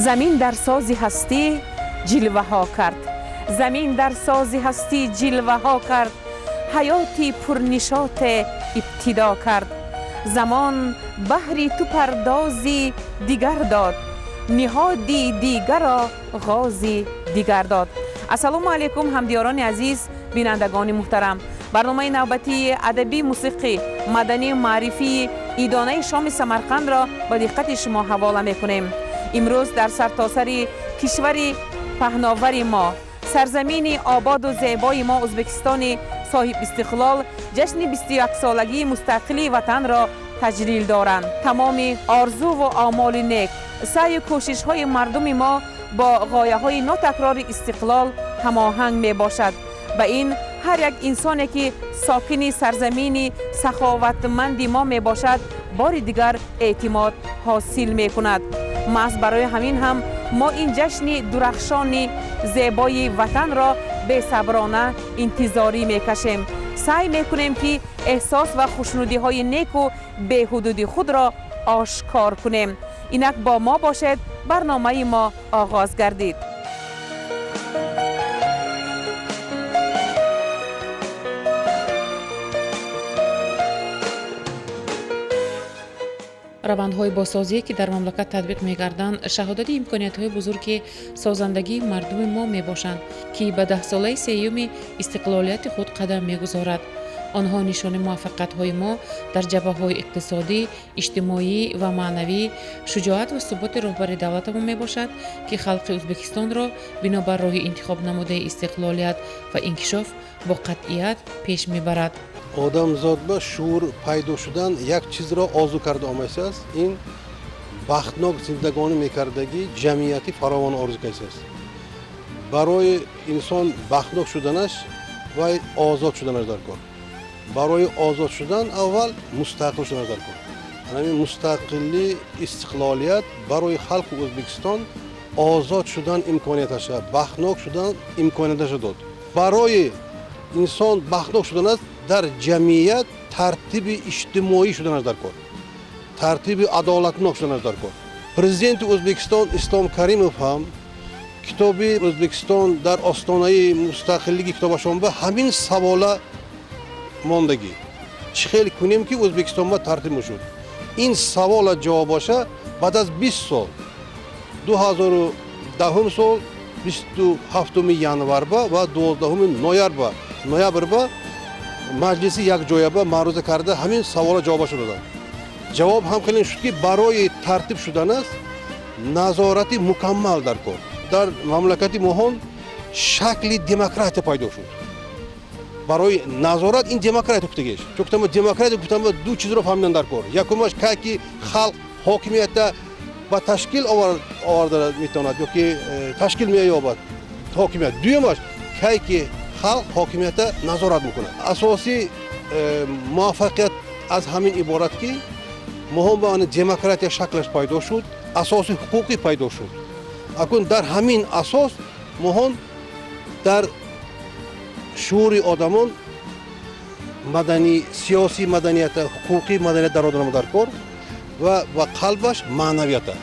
Замин дар сози ҳастӣ ҷилваҳо кард, замин дар сози ҳастӣ ҷилваҳо кард, ҳаёти пурнишоте ибтидо кард. Замон баҳри ту пардози дигар дод, ниҳоди дигаро ғози дигар дод. Ассалому алайкум, ҳамдиёрони азиз, бинандагони муҳтарам. Барномаи навбатии адабӣ, мусиқӣ, маданию маърифии идонаи шоми Самарқандро ба диққати шумо ҳавола мекунем. Имрӯз дар сартосари кишвари паҳновари мо, сарзамини ободу зебои мо, Ӯзбекистони соҳибистиқлол, ҷашни 21-солагии мустақилии ватанро таҷлил доранд. Тамоми орзуву омоли нек, саъю кӯшишҳои мардуми мо бо ғояҳои нотакрори истиқлол ҳамоҳанг мебошад. Ба ин ҳар як инсоне, ки сокини сарзамини саховатманди мо мебошад, бори дигар эътимод ҳосил мекунад. Маҳз барои ҳамин ҳам мо ин ҷашни дурахшони зебои ватанро бесаброна интизорӣ мекашем. Саъй мекунем, ки эҳсос ва хушнудиҳои неку беҳудуди худро ошкор кунем. Инак бо мо бошед, барномаи мо оғоз гардид. Равандҳои босозие, ки дар мамлакат татбиқ мегарданд, шаҳодати имкониятҳои бузурги созандагии мардуми мо мебошанд, ки ба даҳсолаи сеюми истиқлолияти худ қадам мегузорад. Онҳо нишони муваффақиятҳои мо дар ҷабҳаҳои иқтисодӣ, иҷтимоӣ ва маънавӣ, шуҷоат ва суботи роҳбари давлатамон мебошад, ки халқи Ӯзбекистонро бинобар роҳи интихобнамудаи истиқлолият ва инкишоф бо қатъият пеш мебарад. Одамзод ба шуур пайдо шудан як чизро орзу карда омадааст, ин бахтнок зиндагонӣ мекардагӣ ҷамъияти фаровон орзу кардааст. Барои инсон бахтнок шуданаш вай озод шуданаш дар кор. Барои озод шудан аввал мустақил шуданаш дар кор. Ҳамин мустақилли истиқлолият барои халқи Ӯзбекистон озод шудан имконияташа, бахтнок шудан имконияташа дод. Барои инсон бахтнок шудан аст, дар ҷамъият тартиби иҷтимоӣ шуданаш дар кор, тартиби адолатнок шуданаш дар кор. Президенти Ӯзбекистон Ислом Каримов ҳам китоби «Ӯзбекистон дар остонаи мустақиллиги» китобашон ба ҳамин савола мондагӣ: чӣ хел кунем, ки Ӯзбекистон ба тартиб мешуд? Ин савола ҷавобаша баъд аз 20 сол, 2010-ум сол, 27-уми январба ва 12-уми ноябрба маҷлиси якҷояба маъруза карда, ҳамин савола ҷавобашо доданд. Ҷавоб ҳам хеле шуд, ки барои тартиб шудан аст, назорати мукаммал дар кор. Дар мамлакати моҳон шакли демократия пайдо шуд. Барои назорат ин демократия гуфтагеш, чун демократия гуфтам, ду чизро фаҳмидан дар кор. Якумаш, кай ки халқ ҳокимията ба ташкил оварда метавонад ё ки ташкил меёбад ҳокимият. Дуюмаш, кай ки халқ ҳокимията назорат мекунад. Асосии муваффақият аз ҳамин иборат, ки моҳон ба демократия шаклаш пайдо шуд, асоси ҳуқуқӣ пайдо шуд. Акун дар ҳамин асос моҳон дар шуури одамон маданӣ, сиёсӣ маданията, ҳуқуқӣ маданият дароданам дар кор ва ба қалбаш маънавията.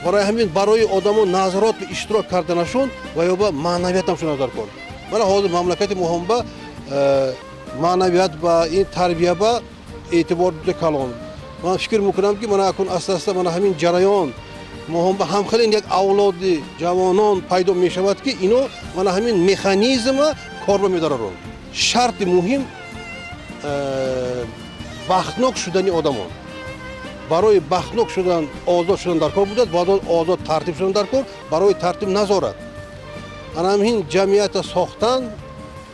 Барои ҳамин барои одамон назорат иштирок карданашон ва ё ба маънавиятам шудан дар кор. Мана ҳозир мамлакати моҳонба маънавият ба ин тарбия ба эътибор juda калон. Ман фикр мекунам, ки мана акун аста аста мана ҳамин ҷараён моҳонба ҳамхелин як авлоди ҷавонон пайдо мешавад, ки ино мана ҳамин механизма корба медароранд. Шарти муҳим бахтнок шудани одамон. Барои бахтнок шудан озод шудан дар кор будааст, баъд он озод тартиб шудан дар кор, барои тартиб назорат. Ана ҳамин ҷамъията сохтан,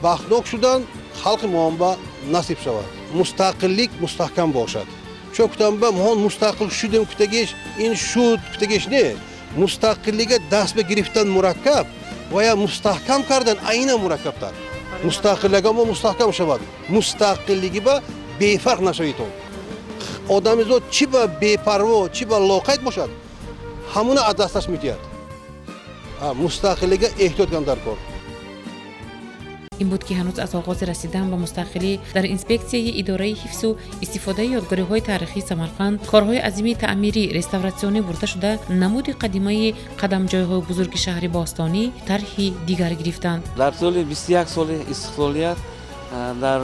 бахтнок шудан халқи моҳонба насиб шавад, мустақиллик мустаҳкам бошад. Чун гуфтам, ба моҳон мустақил шудем гуфтагиш, ин шуд гуфтагиш не, мустақиллига даст ба гирифтан мураккаб ва я мустаҳкам кардан айнан мураккабтар. Мустақиллига мо мустаҳкам шавад, мустақиллиги ба бефарқ нашавитон. Одамизод чӣ ба бепарво, чӣ ба лоқайд бошад, ҳамуна аз дасташ медиҳад. Мустақиллига эҳтиёт кунам дар кор. Ин буд, ки ҳанӯз аз оғози расидан ба мустақилӣ дар инспексияи идораи ҳифзу истифодаи ёдгориҳои таърихии Самарқанд корҳои азими таъмирӣ, реставратсионӣ бурда шуда, намуди қадимаи қадамҷойҳои бузурги шаҳри бостонӣ тарҳи дигар гирифтанд. Дар тӯли 21 соли истиқлолият дар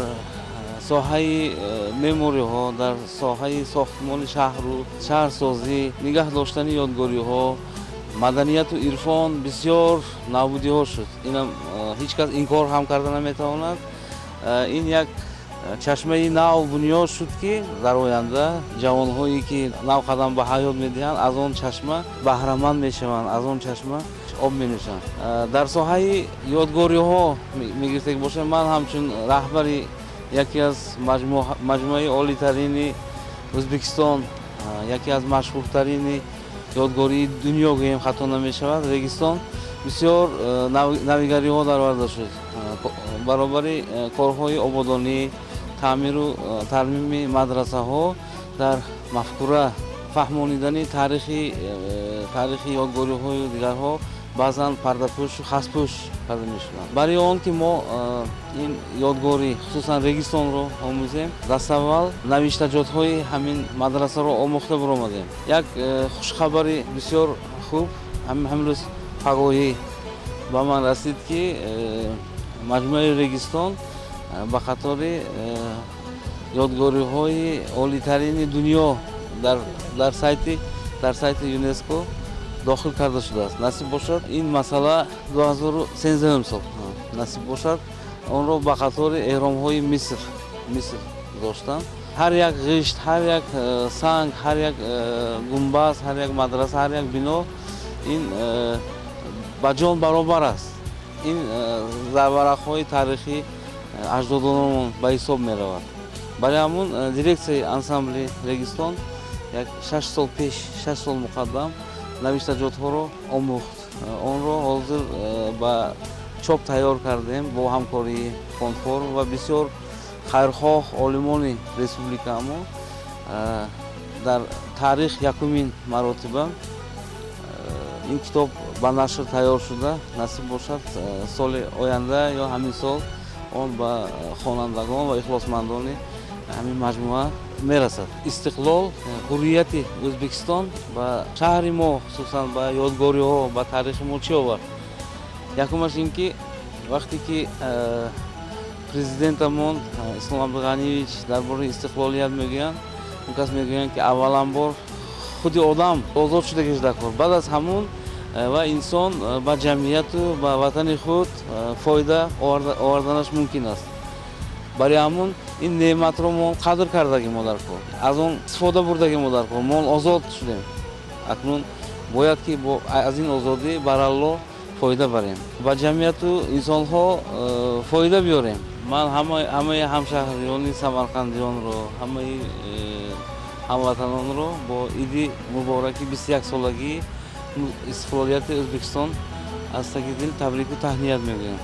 соҳаи меъмориҳо, дар соҳаи сохтмони шаҳру шаҳрсозӣ, нигаҳ доштани ёдгориҳо, маданияту ирфон бисёр навбудиҳо шуд. Инам ҳеҷ кас инкор ҳам карда наметавонад. Ин як чашмаи нав бунёд шуд, ки дар оянда ҷавонҳое, ки нав қадам ба ҳаёт медиҳанд, аз он чашма баҳраманд мешаванд, аз он чашма об менӯшанд. Дар соҳаи ёдгориҳо мегирифта бошад, ман ҳамчун раҳбари яке аз маҷмӯаи олитарини Ӯзбекистон, яке аз машҳуртарини ёдгории дунё гӯем, хато намешавад, Регистон, бисёр навигариҳо дароварда шуд. Баробари корҳои ободонӣ, таъмиру тармими мадрасаҳо, дар мафкура фаҳмонидани таърихи ёдгориҳою дигарҳо баъзан пардапӯшу хаспӯш карда мешуданд. Барои он ки мо ин ёдгорӣ, хусусан Регистонро омӯзем, даставвал навиштаҷотҳои ҳамин мадрасаро омӯхта баромадем. Як хушхабари бисёр хуб ҳамин рӯз пагоҳӣ ба ман расид, ки маҷмӯаи Регистон ба қатори ёдгориҳои олитарини дунё дар сайти ЮНЕСКО дохил карда шудааст. Насиб бошад, ин масъала 2013 сол насиб бошад, онро ба қатори эҳромҳои Миср гузоштанд. Ҳар як ғишт, ҳар як санг, ҳар як гунбаз, ҳар як мадраса, ҳар як бино ин ба ҷон баробар аст. Ин зарварақҳои таърихии аҷдодонамон ба ҳисоб меравад. Барои ҳамун дирексияи ансамбли Регистон як 6 сол пеш, 6 сол муқаддам навиштаҷотҳоро омӯхт. Онро ҳозир ба чоп тайёр кардем бо ҳамкории фондфорум ва бисёр хайрхоҳ олимони республикамо. Дар таърих якумин маротиба ин китоб ба нашр тайёр шуда, насиб бошад, соли оянда ё ҳамин сол он ба хонандагон ва ихлосмандони ҳамин маҷмӯа мерасад. Истиқлол, ҳуррияти Ӯзбекистон ба шаҳри мо, хусусан ба ёдгориҳо, ба таърихи мо чӣ овард? Якумаш ин ки вақте ки президентамон Ислом Абдуғаниевич дар бораи истиқлолият мегӯянд, он кас мегӯянд, ки авваланбор худи одам озод шудагиш дар кор, баъд аз ҳамун ва инсон ба ҷамъияту ба ватани худ фоида оварданаш мумкин аст. Барои ҳамун ин неъматро мо қадр кардагим мо дар кор, аз он истифода бурдагим мо дар кор. Мо озод шудем, акнун бояд ки аз ин озодӣ баралло фоида барем, ба ҷамъияту инсонҳо фоида биёрем. Ман ҳамаи ҳамшаҳриёни самарқандиёнро, ҳамаи ҳамватанонро бо иди мубораки 21-солагии истиқлолияти Ӯзбекистон аз таги дил табрику таҳният мегӯям.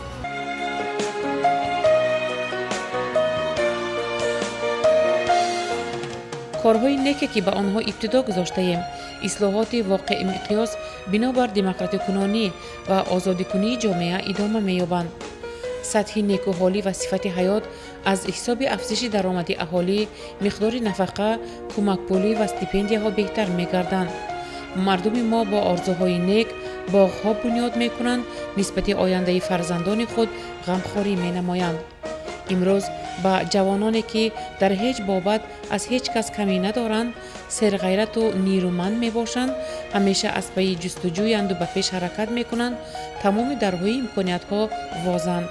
Корҳои неке, ки ба онҳо ибтидо гузоштаем, ислоҳоти воқеъмиқёс бинобар демократикунонӣ ва озодикунии ҷомеа идома меёбанд. Сатҳи некӯҳолӣ ва сифати ҳаёт аз ҳисоби афзиши даромади аҳолӣ, миқдори нафақа, кӯмакпулӣ ва стипендияҳо беҳтар мегарданд. Мардуми мо бо орзуҳои нек боғҳо бунёд мекунанд, нисбати ояндаи фарзандони худ ғамхорӣ менамоянд. Имрӯз ба ҷавононе, ки дар ҳеҷ бобат аз ҳеҷ кас камӣ надоранд, серғайрату нерӯманд мебошанд, ҳамеша аз пайи ҷустуҷӯянду ба пеш ҳаракат мекунанд, тамоми дарҳои имкониятҳо возанд.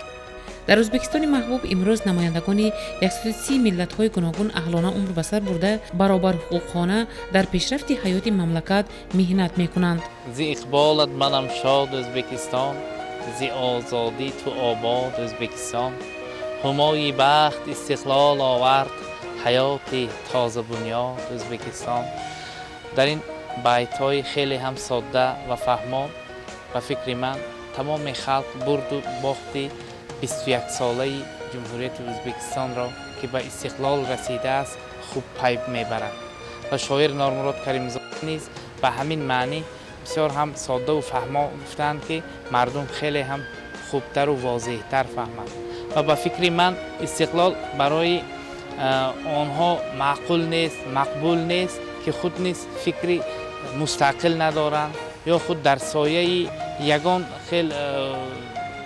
Дар Ӯзбекистони маҳбуб имрӯз намояндагони 130 миллатҳои гуногун аҳлона умр ба сар бурда, баробарҳуқуқона дар пешрафти ҳаёти мамлакат меҳнат мекунанд. Зи иқболат манам шод, Ӯзбекистон, зи озодӣ ту обод, Ӯзбекистон. Ҳумои бахт истиқлол овард, ҳаёти тозабунёд, Ӯзбекистон. Дар ин байтҳои хеле ҳам содда ва фаҳмо, ба фикри ман, тамоми халқ бурду бохти 21-солаи Ҷумҳурияти Ӯзбекистонро, ки ба истиқлол расидааст, хуб пай мебарад. Ва шоир Нормурод Каримзода низ ба ҳамин маънӣ бисёр ҳам соддаву фаҳмо гуфтаанд, ки мардум хеле ҳам хубтару возеҳтар фаҳманд. Ва ба фикри ман истиқлол барои онҳо маъқул нест, мақбул нест, ки худ низ фикри мустақил надоранд ё худ дар сояи ягон хел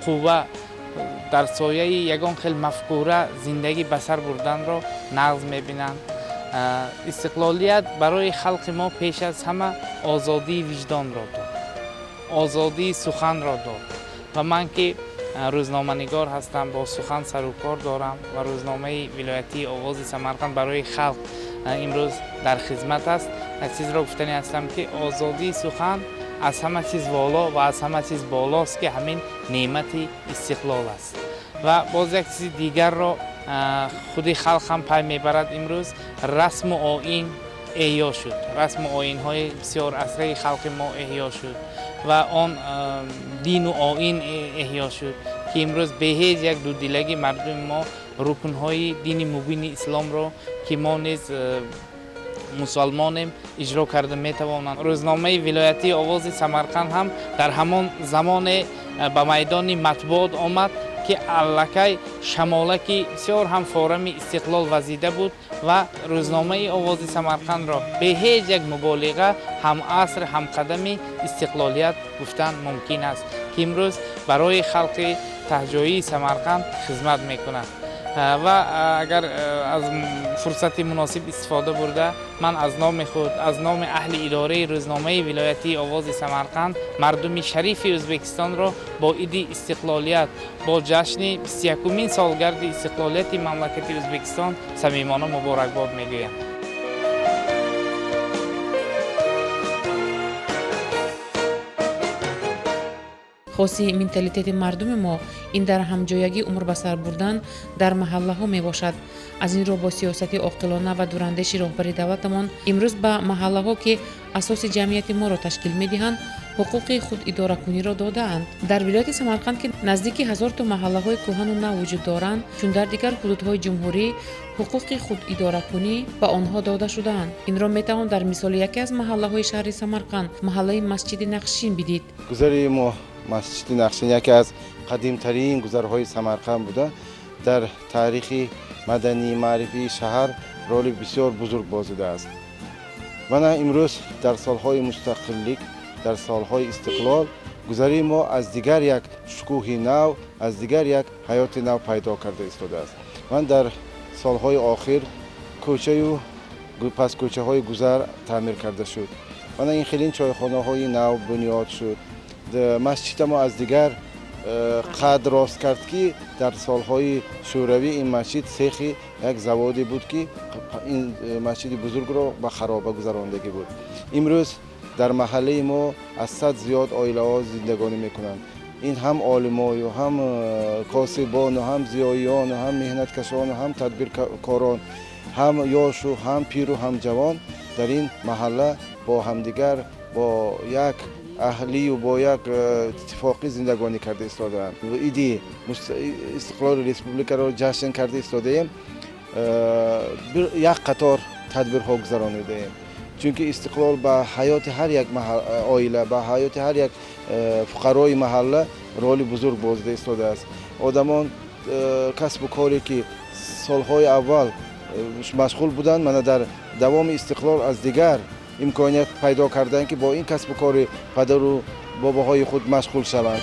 қувва, дар сояи ягон хел мафкура зиндагӣ ба сар бурданро нағз мебинанд. Истиқлолият барои халқи мо пеш аз ҳама озодии виҷдонро дод, озодии суханро дод. Ва ман ки рӯзноманигор ҳастам, бо сухан сарукор дорам ва рӯзномаи вилоятии Овози Самарқанд барои халқ имрӯз дар хизмат аст. Як чизро гуфтанӣ ҳастам, ки озодии сухан аз ҳама чиз воло ва аз ҳама чиз болост, ки ҳамин неъмати истиқлол аст. Ва боз як чизи дигарро худи халқ ҳам пай мебарад. Имрӯз расму оин эҳё шуд, расму оинҳои бисёр асраи халқи мо эҳё шуд ва он дину оин эҳё шуд, ки имрӯз бе ҳеҷ як дудилагӣ мардуми мо рукнҳои дини мубини исломро, ки мо низ мусалмонем, иҷро карда метавонанд. Рӯзномаи вилоятии Овози Самарқанд ҳам дар ҳамон замоне ба майдони матбуот омад, ки аллакай шамолаки бисёр ҳам форами истиқлол вазида буд ва рӯзномаи Овози Самарқандро бе ҳеҷ як муболиға ҳамаср, ҳамқадами истиқлолият гуфтан мумкин аст, ки имрӯз барои халқи таҳҷоии Самарқанд хизмат мекунад. Ва агар аз фурсати муносиб истифода бурда, ман аз номи худ, аз номи аҳли идораи рӯзномаи вилоятии Овози Самарқанд мардуми шарифи Ӯзбекистонро бо иди истиқлолият, бо ҷашни 21-умин солгарди истиқлолияти мамлакати Ӯзбекистон самимона муборакбод мегӯям. Хоси менталитети мардуми мо ин дар ҳамҷоягӣ умр ба сар бурдан дар маҳаллаҳо мебошад. Аз ин рӯ бо сиёсати оқилона ва дурандеши роҳбари давлатамон имрӯз ба маҳаллаҳо, ки асоси ҷамъияти моро ташкил медиҳанд, ҳуқуқи худидоракуниро додаанд. Дар вилояти Самарқанд, ки наздики 1000 то маҳаллаҳои кӯҳану нав вуҷуд доранд, чун дар дигар ҳудудҳои ҷумҳурӣ ҳуқуқи худидоракунӣ ба онҳо дода шудаанд. Инро метавон дар мисоли яке аз маҳаллаҳои шаҳри Самарқанд, маҳаллаи Масҷиди Нақшин бидид. Гузари мо Масҷиди Нақшин яке аз қадимтарин гузарҳои Самарқанд буда, дар таърихи мадании маърифии шаҳр роли бисёр бузург бозидааст. Мана имрӯз дар солҳои мустақиллик, дар солҳои истиқлол гузари мо аз дигар як шукӯҳи нав, аз дигар як ҳаёти нав пайдо карда истодааст. Ман дар солҳои охир кӯчаю паскӯчаҳои гузар таъмир карда шуд. Мана ин хелин чойхонаҳои нав бунёд шуд. Масҷида мо аз дигар қад рост кард, ки дар солҳои шӯравӣ ин масҷид сехи як заводе буд, ки ин масҷиди бузургро ба хароба гузарондагӣ буд. Имрӯз дар маҳаллаи мо аз 100 зиёд оилаҳо зиндагонӣ мекунанд. Ин ҳам олимою, ҳам косибону, ҳам зиёиёну, ҳам меҳнаткашону, ҳам тадбиркорон, ҳам ёшу, ҳам пиру, ҳам ҷавон дар ин маҳалла бо ҳамдигар бо як аҳлию бо як иттифоқӣ зиндагонӣ карда истодаанд. Иди истиқлоли республикаро ҷашн карда истодаем, як қатор тадбирҳо гузаронидаем, чунки истиқлол ба ҳаёти ҳар як оила, ба ҳаёти ҳар як фуқарои маҳалла роли бузург бозида истодааст. Одамон касбу коре, ки солҳои аввал машғул буданд, мана дар давоми истиқлол аз дигар имконият пайдо карданд, ки бо ин касбу кори падару бобоҳои худ машғул шаванд.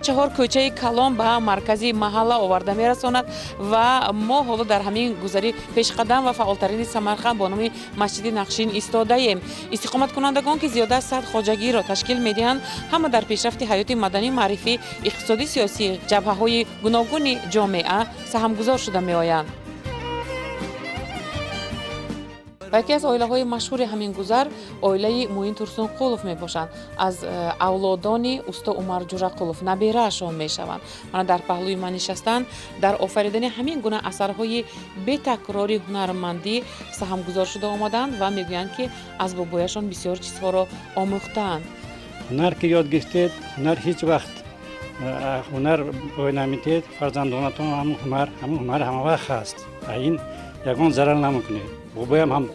Чаҳор кӯчаи калон ба маркази маҳалла оварда мерасонад ва мо ҳоло дар ҳамин гузари пешқадам ва фаъолтарини Самарқанд бо номи Масҷиди Нақшин истодаем. Истиқоматкунандагон, ки зиёда аз 100 хоҷагиро ташкил медиҳанд, ҳама дар пешрафти ҳаёти маданӣ, маърифӣ, иқтисодӣ, сиёсӣ, ҷабҳаҳои гуногуни ҷомеа саҳмгузор шуда меоянд. Ва яке аз оилаҳои машҳури ҳамин гузар оилаи Муин Турсунқулов мебошанд. Аз авлодони усто Умар Ҷурақулов набераашон мешаванд. Мана дар паҳлӯи ман нишастанд, дар офаридани ҳамин гуна асарҳои бетакрори ҳунармандӣ саҳмгузор шуда омаданд ва мегӯянд, ки аз бобояшон бисёр чизҳоро омӯхтаанд. Ҳунар ки ёд гирифтед, ҳунар ҳеҷ вақт ҳунар бой наметиҳед. Фарзандонатон ҳамун ҳунар ҳама вақт ҳаст, ин ягон зарар намекунед. Бобоям ҳам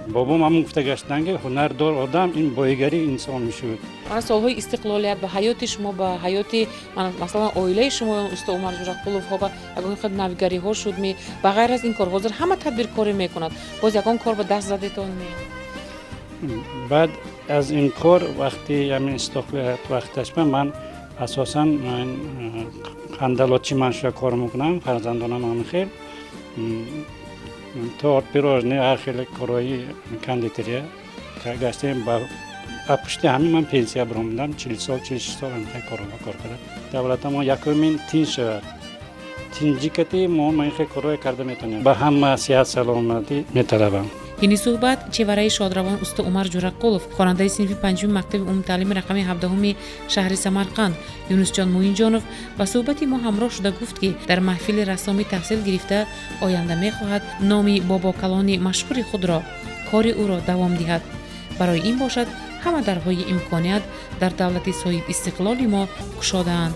Бобом ҳамун гуфта гаштанд, ки ҳунардор одам ин боигарии инсон мешуд. Мана, солҳои истиқлолият ба ҳаёти шумо, ба ҳаёти, масалан, оилаи шумо, усто Умар Ҷурақуловҳо, ба ягон хел навигариҳо шуд ми, ба ғайр аз ин кор? Ҳозир ҳама тадбиркорӣ мекунад, боз ягон кор ба даст задетон ме? Баъд аз ин кор, вақти ҳамин истиқлолият вақташба, ман асосан қандалотчи ман шуда кор мекунам. Фарзандонам ҳам хел торт, пирожное, ҳар хел корҳои кондитерия гаштем. Ба пушти ҳамин ман пенсия баромадам. 40 сол, 46 сол ҳамин корҳо кор кардам. Давлатамо якумин тинҷ шавад. Тинҷӣ кати мо ин хел корҳое карда метавонем. Ба ҳама сиҳат, саломатӣ металабам. Ҳини суҳбат чевараи шодравон усто Умар Ҷурақулов, хонандаи синфи панҷуми мактаби умумитаълими рақами 17-уми шаҳри Самарқанд Юнусҷон Муинҷонов ба суҳбати мо ҳамроҳ шуда гуфт, ки дар маҳфили рассомӣ таҳсил гирифта, оянда мехоҳад номи бобокалони машҳури худро, кори ӯро давом диҳад. Барои ин бошад, ҳама дарҳои имконият дар давлати соҳибистиқлоли мо кушодаанд.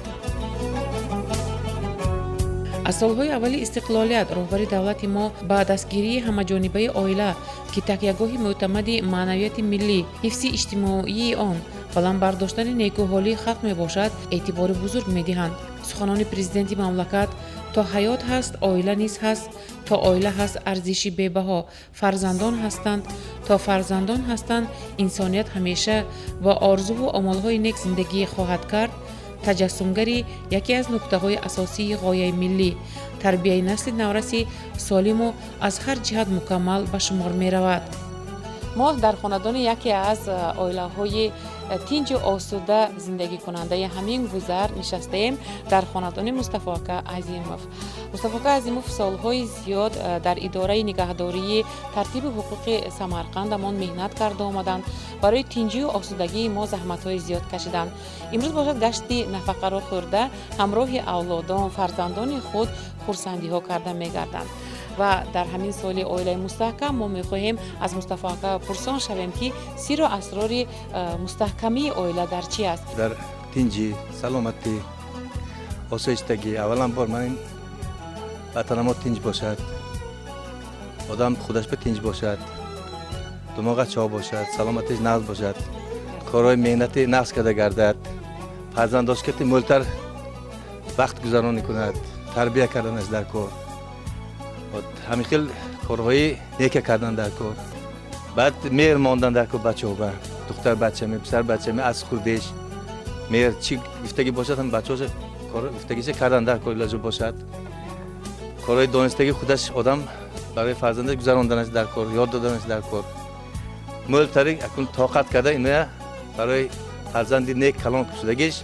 Аз солҳои аввали истиқлолият роҳбари давлати мо ба дастгирии ҳамаҷонибаи оила, ки такягоҳи мӯътамади маънавияти миллӣ, ҳифзи иҷтимоии он, баланд бардоштани некӯҳолии халқ мебошад, эътибори бузург медиҳанд. Суханони президенти мамлакат: «То ҳаёт ҳаст, оила низ ҳаст, то оила ҳаст, арзиши бебаҳо фарзандон ҳастанд, то фарзандон ҳастанд, инсоният ҳамеша бо орзуву омолҳои нек зиндагӣ хоҳад кард», таҷассумгари яке аз нуктаҳои асосии ғояи миллӣ, тарбияи насли навраси солиму аз ҳар ҷиҳат мукаммал ба шумор меравад. Мо дар хонадони яке аз оилаҳои тинҷу осуда зиндагикунандаи ҳамин гузар нишастаем, дар хонадони Мустафо ака Азимов. Мустафо ака Азимов солҳои зиёд дар идораи нигаҳдории тартиби ҳуқуқи Самарқандамон меҳнат карда омаданд, барои тинҷию осудагии мо заҳматҳои зиёд кашиданд. Имрӯз бошад, гашти нафақаро хӯрда, ҳамроҳи авлодон, фарзандони худ хурсандиҳо карда мегарданд. Ва дар ҳамин соли оилаи мустаҳкам мо мехоҳем аз Мустафо ака пурсон шавем, ки сирру асрори мустаҳкамии оила дар чи аст. Дар тинҷӣ, саломатӣ, осоиштагӣ. Аввалан бор ман ин ватанамо тинҷ бошад, одам худаш ба тинҷ бошад, думоға чоқ бошад, саломатиш нағз бошад, корҳои меҳнати нағз карда гардад, фарзандош кати мӯлтар вақт гузаронӣ кунад, тарбия карданаш дар кор, ҳамин хел корҳои нека кардан дар кор, баъд меҳр мондан дар кор бачаҳо ба духтар бачаме, писар бачаме, аз хурдеш меҳр чӣ гуфтагӣ бошад, ҳам бачаҳоша гуфтагиша кардан дар кор, илоҷо бошад, корҳои донистагӣ худаш одам барои фарзандаш гузаронданаш дар кор, ёд доданаш дар кор, мӯлтари акун тоқат карда иноя барои фарзанди нек калон шудагиш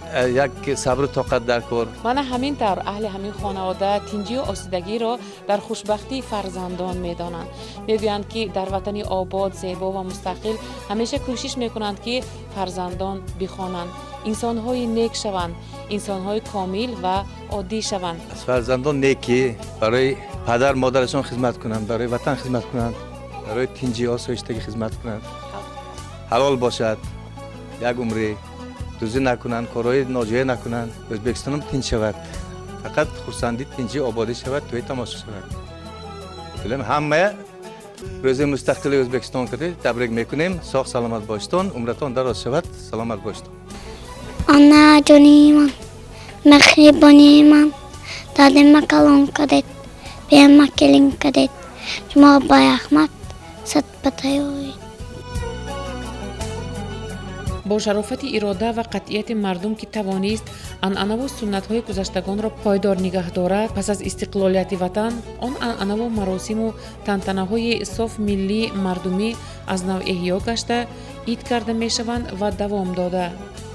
як сабру тоқат дар кор. Мана ҳамин тавр аҳли ҳамин хонавода тинҷию осудагиро дар хушбахтии фарзандон медонанд. Мегӯянд, ки дар ватани обод, зебо ва мустақил ҳамеша кӯшиш мекунанд, ки фарзандон бихонанд, инсонҳои нек шаванд, инсонҳои комил ва оддӣ шаванд. Аз фарзандон некӣ барои падар модарашон хизмат кунанд, барои ватан хизмат кунанд, барои тинҷӣ, осоиштагӣ хизмат кунанд, ҳалол бошад, як умрӣ дуздӣ накунанд, корҳои ноҷоя накунанд. Ӯзбекистонам тинҷ шавад, фақат хурсандӣ, тинҷӣ, ободӣ шавад, тӯи тамошо шавад. Билем, ҳамая рӯзи мустақили Ӯзбекистон кади табрик мекунем. Соғ саломат бошитон, умратон дароз шавад, саломат бошитон. Онаҷони ман, меҳрибони ман, дадема калон кардед, бема келин кардед, шумо ба раҳмат сад батаёед. Бо шарофати ирода ва қатъияти мардум, ки тавонист анъанаву суннатҳои гузаштагонро пойдор нигаҳ дорад, пас аз истиқлолияти ватан он анъанаву маросиму тантанаҳои соф миллӣ, мардумӣ аз нав эҳё гашта, ид карда мешаванд ва давом дода.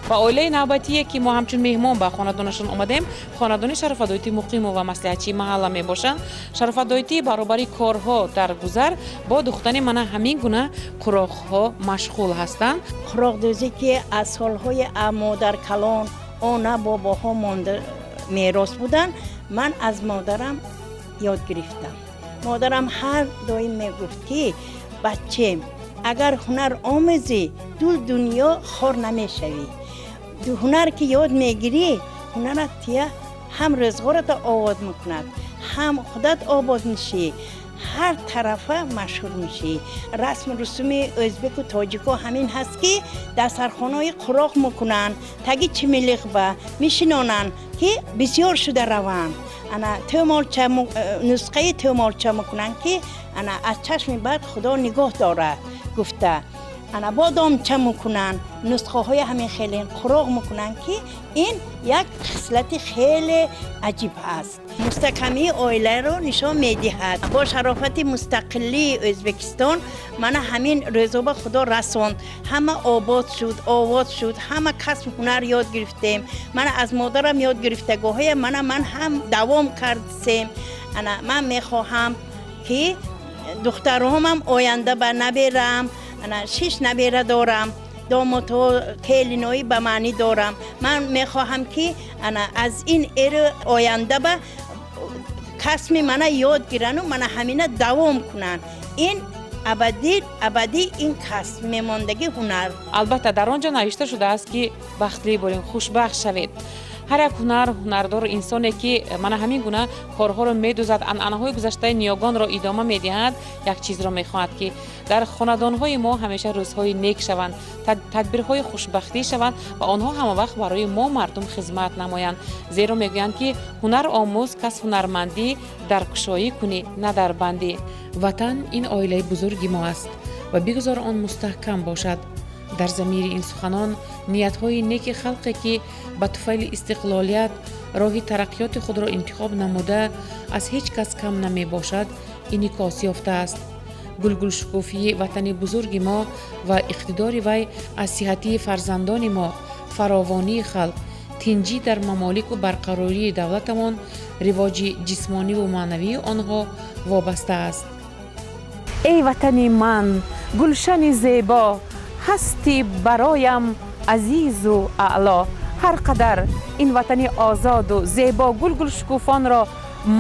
Ва оилаи навбатие, ки мо ҳамчун меҳмон ба хонадонашон омадем, хонадони Шарофатдоити Муқимов ва маслиҳатчии маҳалла мебошанд. Шарофатдоитӣ баробари корҳо дар гузар бо духтани мана ҳамин гуна қуроқҳо машғул ҳастанд. Қуроқдӯзӣ, ки аз солҳои модаркалон, она, бобоҳо монда мерос буданд, ман аз модарам ёд гирифтам. Модарам ҳар доим мегуфт, ки бачем, агар ҳунар омӯзӣ, ду дунё хор намешавӣ. Ҳунар ки ёд мегирӣ, ҳунарат тия ҳам рӯзғората обод мекунад, ҳам худат обод мешӣ. Ҳар тарафа машҳур мешӣ. Расму русуми ӯзбеку тоҷико ҳамин ҳаст, ки дастархонаҳои қуроқ мекунанд, таги чимилиқба мешинонанд, ки бисёр шуда раванд. Ана тӯмолча, нусқаи тӯмолча мекунанд, ки ана аз чашми бад Худо нигоҳ дорад гуфта. Ана бодомча мекунанд, нусхаҳои ҳамин хеле қуроқ мекунанд, ки ин як хислати хеле аҷиб аст, мустаҳкамии оиларо нишон медиҳад. Бо шарофати мустақиллии Ӯзбекистон мана ҳамин рӯзоба Худо расонд, ҳама обод шуд, овод шуд, ҳама касб ҳунар ёд гирифтем. Мана аз модарам ёд гирифтагоҳоя мана ман ҳам давом кардсем. Ана ман мехоҳам, ки духтаромам оянда ба наберам, ана шиш набера дорам, домотҳо, келиноӣ ба маънӣ дорам. Ман мехоҳам, ки ана аз ин эри оянда ба касми мана ёд гирану мана ҳамина давом кунанд. Ин абадӣ, абадӣ ин касб мемондагӣ, ҳунар. Албатта, дар он ҷо навишта шудааст, ки бахтлӣ борем, хушбахт шавед. Ҳар як ҳунар, ҳунардор, инсоне, ки мана ҳамин гуна корҳоро медӯзад, анъанаҳои гузаштаи ниёгонро идома медиҳад, як чизро мехоҳад, ки дар хонадонҳои мо ҳамеша рӯзҳои нек шаванд, тадбирҳои хушбахтӣ шаванд ва онҳо ҳамавақт барои мо мардум хизмат намоянд. Зеро мегӯянд, ки ҳунар омӯз, кас ҳунармандӣ, дар кушоӣ кунӣ, на дар бандӣ. Ватан ин оилаи бузурги мо аст ва бигузор он мустаҳкам бошад. Дар замири ин суханон ниятҳои неки халқе, ки ба туфайли истиқлолият роҳи тараққиёти худро интихоб намуда, аз ҳеҷ кас кам намебошад, инъикос ёфтааст. Гулгулшукуфии ватани бузурги мо ва иқтидори вай аз сиҳатии фарзандони мо, фаровонии халқ, тинҷӣ дар мамолику барқарории давлатамон, ривоҷи ҷисмониву маънавии онҳо вобаста аст. Эй ватани ман, гулшани зебо, ҳастӣ бароям азизу аъло. Ҳар қадар ин ватани озоду зебо, гулгулшукуфонро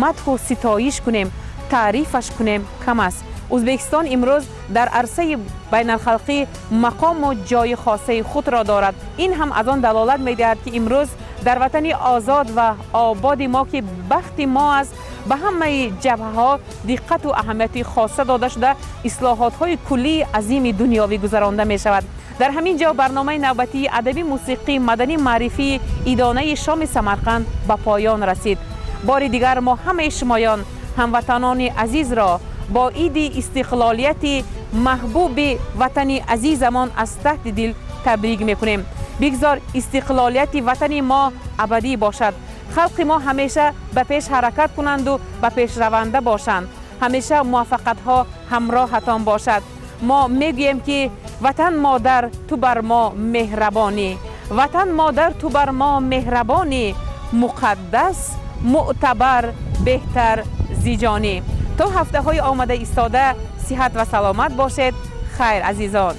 мадҳу ситоиш кунем, таърифаш кунем, кам аст. Ӯзбекистон имрӯз дар арсаи байналхалқӣ мақому ҷои хосаи худро дорад. Ин ҳам аз он далолат медиҳад, ки имрӯз дар ватани озод ва ободи мо, ки бахти мо аст, ба ҳамаи ҷабҳаҳо диққату аҳамияти хоса дода шуда, ислоҳотҳои куллии азими дунёвӣ гузаронда мешавад. Дар ҳамин ҷо барномаи навбатии адабӣ, мусиқӣ, маданӣ, маърифии идонаи шоми Самарқанд ба поён расид. Бори дигар мо ҳамаи шумоён, ҳамватанони азизро, бо иди истиқлолияти маҳбуби ватани азизамон аз таҳти дил табрик мекунем. Бигзор истиқлолияти ватани мо абадӣ бошад, халқи мо ҳамеша ба пеш ҳаракат кунанду ба пешраванда бошанд, ҳамеша муваффақиятҳо ҳамроҳатон бошад. Мо мегӯем, ки Ватан модар, ту бар мо меҳрабонӣ, Ватан модар, ту бар мо меҳрабонӣ, муқаддас, мӯътабар, беҳтар зи ҷонӣ. То ҳафтаҳои омада истода сиҳат ва саломат бошед. Хайр, азизон.